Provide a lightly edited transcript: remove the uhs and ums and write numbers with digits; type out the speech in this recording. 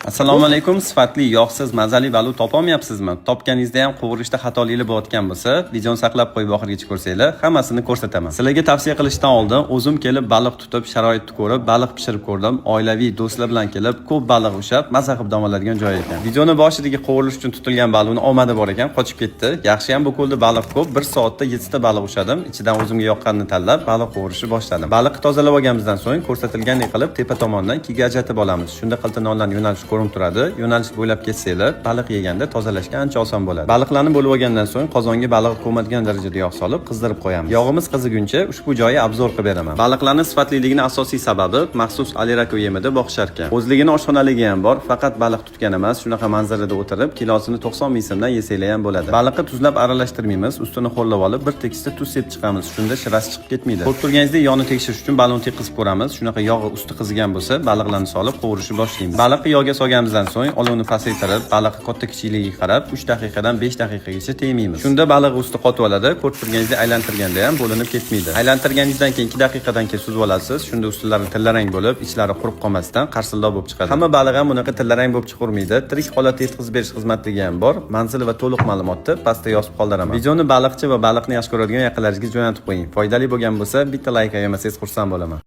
Assalomu alaykum. Sifatli, yog'siz, mazali baliq topolmayapsizmi? Topganingizda ham qovurishda xatoliklar bo'layotgan bo'lsa, videoni saqlab qo'yib oxirigacha ko'rsanglar, hammasini ko'rsataman. Sizlarga tavsiya qilishdan oldin o'zim kelib baliq tutib, sharoitni ko'rib, baliq pishirib ko'rdim. Oilaviy, do'stlar bilan kelib, ko'p baliq ushlab, maza qilib dam oladigan joy ekan. Videoni boshidagi qovurilish uchun tutilgan baliqni omadi bor ekan, qochib ketdi. Yaxshi ham bu ko'lda baliq ko'p. 1 soatda 7 ta baliq ushladim. Ichidan o'zimga yoqqanini tanlab, baliq qovurishni boshladim. Baliqni tozalab olganimizdan so'ng ko'rsatilgandek qilib tepa tomondan ikkiga ajratib olamiz. Shunda qiltinonlarning yo'nalishi ko'rinib turadi. Yo'nalish bo'ylab kessanglar, baliq yeganda tozalashga ancha oson bo'ladi. Baliqlarni bo'lib olgandan so'ng qozonga baliq ko'madigan darajada yog' solib qizdirib qo'yamiz. Yog'imiz qiziguncha ushbu joyi обзор qilib beraman. Baliqlarning sifatliligini asosiy sababi maxsus alirako yemida boqishar ekan. O'zligini oshxonaligi ham bor, faqat baliq tutgan emas, shunaqa manzarada o'tirib, kilosini 90 ming so'mdan yesanglar ham bo'ladi. Baliqni tuzlab aralashtirmaymiz, ustini ho'llab olib, bir tekisda tuz sepib chiqamiz. Shunda shirasi chiqib ketmaydi. Ko'rib turganingizdek, yog'ni tekshirish uchun baliqni tekkizib ko'ramiz. Shunaqa yog'i usti qizigan bo'lsa, baliqlarni solib qovurishni boshlaymiz. Baliqni yog'ga solganimizdan so'ng olovni pasaytirib, baliqni katta kichikligiga qarab 3 daqiqadan 5 daqiqagacha tegmaymiz. Shunda baliq usti qotib oladi. Ko'rib turganingizdek, aylantirganda ham bo'linib ketmaydi. Aylantirganingizdan keyin 2 daqiqadan keyin suzib olasiz. Shunda ustilari tillarang bo'lib, ichlari qurib qolmasdan qarsildoq bo'lib chiqadi. Hamma baliq ham bunaqa tillarang bo'lib chiqavermaydi. Tirik holatda yetkazib berish xizmatligi ham bor. Manzil va to'liq ma'lumotni pastda yozib qoldiraman. Videoni baliqchi va baliqni yaxshi ko'radigan yaqinlaringizga jo'natib qo'ying. Foydali bo'lgan bo'lsa, bitta layk ayamasangiz, xursand bo'laman.